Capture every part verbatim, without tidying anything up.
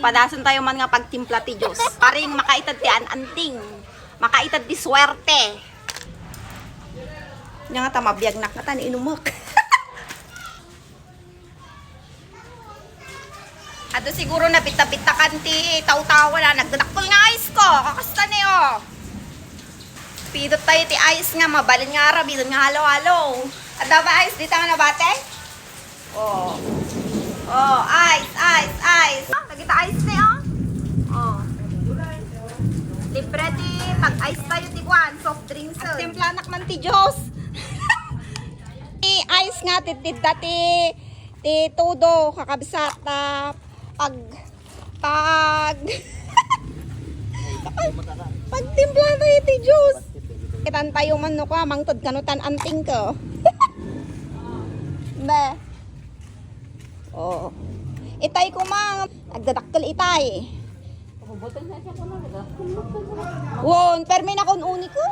Padasen tayo man nga pagtimpla ti juice. Paring makaited ti an-anting. Makaited ti suerte. Nya nga ta mabiagnak nga ta ni inumek. Adu siguro na bitta-bittakan ti tawtawa na nagdadakkel nga ice ko. Kakasta ni, oh. Pidot tayo ti ice nga mabalin nga arabidon nga halo-halo. Adda ba ice dita nga nabate? Oh. Oh, ice, ice, ice. Ah, nagita ice ni, oh. Oh. Libre ti pag-ice tayo ti kuan, soft drinks. At timplanak man ti juice. Ti ice nga, titidda ti, ti todo, kakabsat, ah, pag, pag, pag, pagtimpla tayo ti juice. Kitan tayo man no ka, mangted kano tan anting ko. Be. Oh. Itay ko, mang. Nagdadakkel itay. Won, permi na kun uni ko.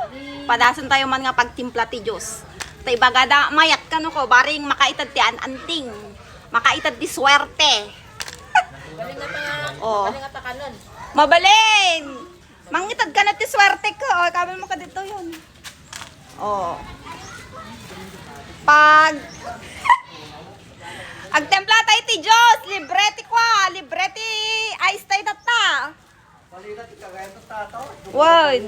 Padasen tayo man nga pagtimpla ti juice. Ta ibaga da, mayat kano ko, baring makaited ti an-anting. Makaited ti suerte. Bali nga ta-, oh. Bali nga ta kanon. Mabalin! Mangited kano ti suerte ko. Oh, kabil mo ka dito yun. Oh. Pag agtempla tayo ti juice, libre ti kua, libre ti ice tayo tatta. Wan.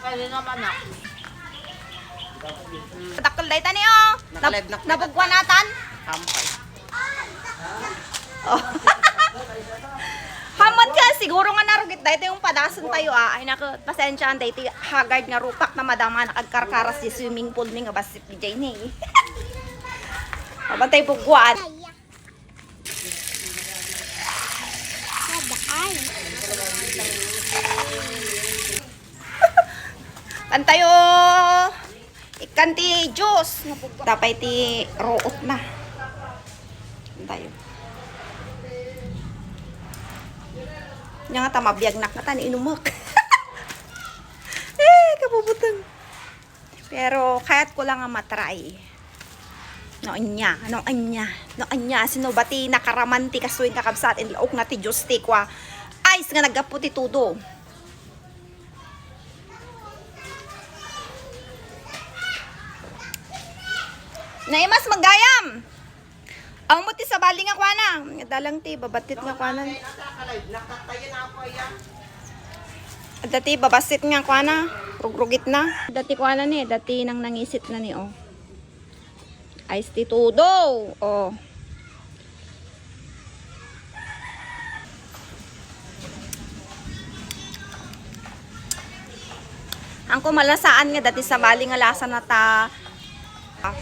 Pwede naman na. Dakkel dayta ni, oh. Nab-, nabugwan atan? Sampay. Oh. Hamat ka, siguro nga narugit dayta yung padasen tayo, ah. Ay, naku, pasensya, dayta haggard nga rupak na madama na agkarkaras di swimming pool ni nga bassit di Jay ni. Abantay bugwan. Ay. Pantayo. Ikkan ti juice. Tapay ti ruot na. Pantayo. Nya nga ta mabiagnak nga ta ni inumek. Eh, kabubutang. Pero kayat ko lang nga matry. No anya, no anya, no anya, sino ba ti nakaraman ti kastoy nga kabsat, inlaok na ti juice ti kua. Ice nga naggapu ti todo. Naimas maggayam. Aw mo ti sabali nga kuana. Dalang ti babatit nga kuana. Adda ti babasit nga kuana. Rugrugit na. Adda ti kuana ni, adda ti nang nangisit na ni, oh. Ice ti todo. Oh. Ang kumalasaan nga dati sabali nga lasa na ta, ah,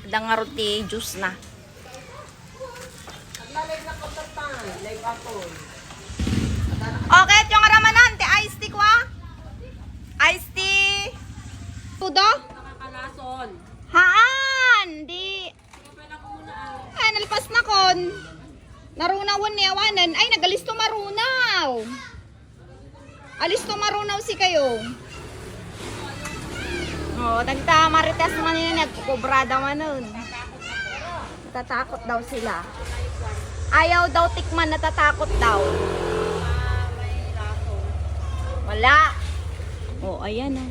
dangarod ti juice na. Okay, yung aramanan, ti ice tea kwa? Ice tea. Tudo? Haan, di. Ay, nalpas na kon. Narunawan ni awanan. Ay, nagalisto marunaw. Alisto marunaw si kayo. Oh, tagta marites man yun, nagkukubrada man nun. Natatakot daw sila. Ayaw daw tikman, natatakot daw. Wala. Oh, ayan, oh.